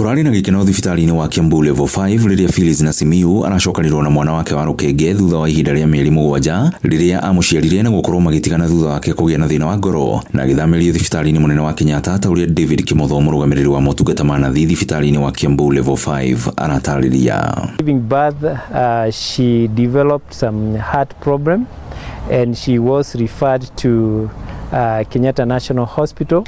Kũrarĩ na gĩkeno thibitarĩ-inĩ wa Kiambu Level 5 rĩrĩa Phyllis Nasimiyu aracokanĩrwo na mwana wake wa rũkenge thutha wa ihinda rĩa mĩeri 7 rĩrĩa amũciarire na gũkorwo magĩtigana thutha wake kũgĩa na thĩna wa ngoro na agĩthamĩrio thibitarĩ-inĩ mũnene wa Kenyatta, ta ũrĩa David Kimotho, mũrũgamĩrĩri wa motungata ma nathi thibitarĩ-inĩ wa Kiambu Level 5, aratarĩria. Giving birth, she developed some heart problem and she was referred to Kenyatta National Hospital.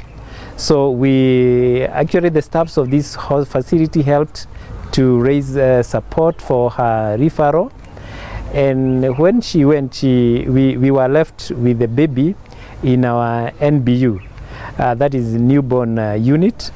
So we actually, the staffs of this facility helped to raise support for her referral. And when she went, we were left with the baby in our NBU, that is newborn unit,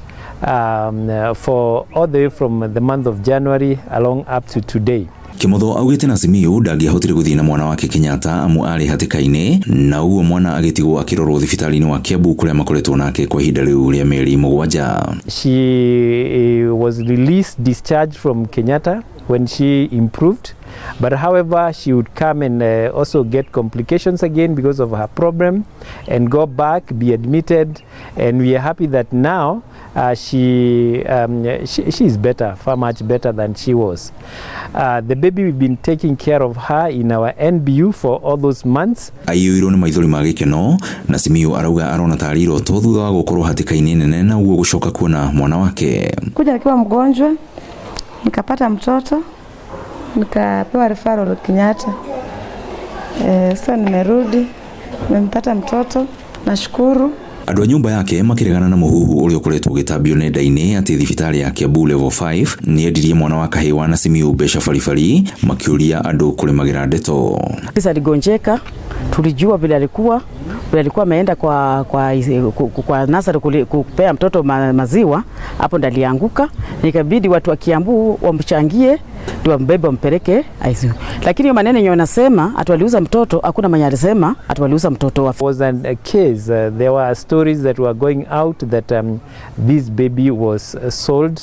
for all the way from the month of January along up to today. Kimotho augĩte Nasimiyu ndangĩahotire gũthiĩ na mwana wake Kenyatta amu arĩ hatĩka-inĩ, na ũguo mwana agĩtigwo akĩrorwo thibitarĩ-inĩ wa Kiambu kũrĩa makoretwo nake kwa ihinda rĩu rĩa mĩeri 7. She was released, discharged from Kenyatta when she improved. But however, she would come and also get complications again because of her problem and go back, be admitted. And we are happy that now she is better, far much better than she was. The baby, we've been taking care of her in our NBU for all those months. Aiyũirwo nĩ maithori ma gĩkeno. Nasimiyu arauga arona tarĩ iroto thutha wa gũkorwo hatĩka-inĩ nene na ũguo gũcoka kuona mwana wake. Kuja nikiwa mgonjwa, nikapata mtoto, nikapewa referral Kenyatta. Sasa nimerudi, nimempata mtoto, nashukuru. Andũ a nyũmba yake makĩregana na mũhuhu ũrĩa ũkoretwo ũgĩtambio nenda-inĩ atĩ thibitarĩ ya Kiambu Level 5 nĩ yendirie mwana wa kahĩĩ wa Nasimiyu mbeca baribari, makĩũria andũ kũrĩmagĩra ndeto. Sasa aligonjeka, tulijua vile alikuwa ameenda kwa nursery kupea mtoto maziwa, hapo ndo alianguka, nikabidi watu wa Kiambu wamchangie ndio wambebe wampeleke ICU. Lakini hiyo maneno yenye wanasema ati waliuza mtoto, hakuna mwenye alisema ati waliuza mtoto wa Was a case. There were stories that were going out that this baby was sold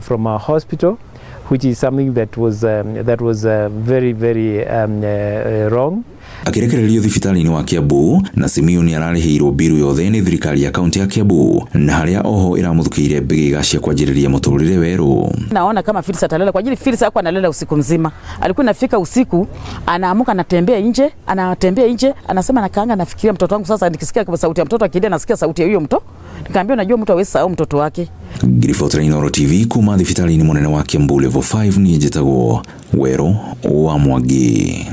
from our hospital, which is something that was very, very wrong. Akĩrekererio thibitarĩ-inĩ wa Kiambu, Nasimiyu nĩ ararĩhĩirwo mbiru yothe nĩ thirikari ya kaunti ya Kiambu, na harĩa oho ĩramũthukĩire mbĩgĩga cia kwanjĩrĩria mũtũrĩre werũ. Naona kama Phyllis atalala kwa ajili Phyllis hakuwa analala usiku mzima. Alikuwa inafika usiku anaamuka, anatembea nje, anatembea nje, anasema, "Nakaanga nafikiria mtoto wangu sasa, nikisikia kwa sauti ya mtoto akilia, nasikia sauti ya huyo mtoto." Nikamwambia, "Unajua mtu hawezi sahau mtoto wake." Ngiribotera Inooro TV kuma thibitarĩ-inĩ mũnene wa Kiambu Level 5, niĩ njĩtagwo Werũ wa Mwangi.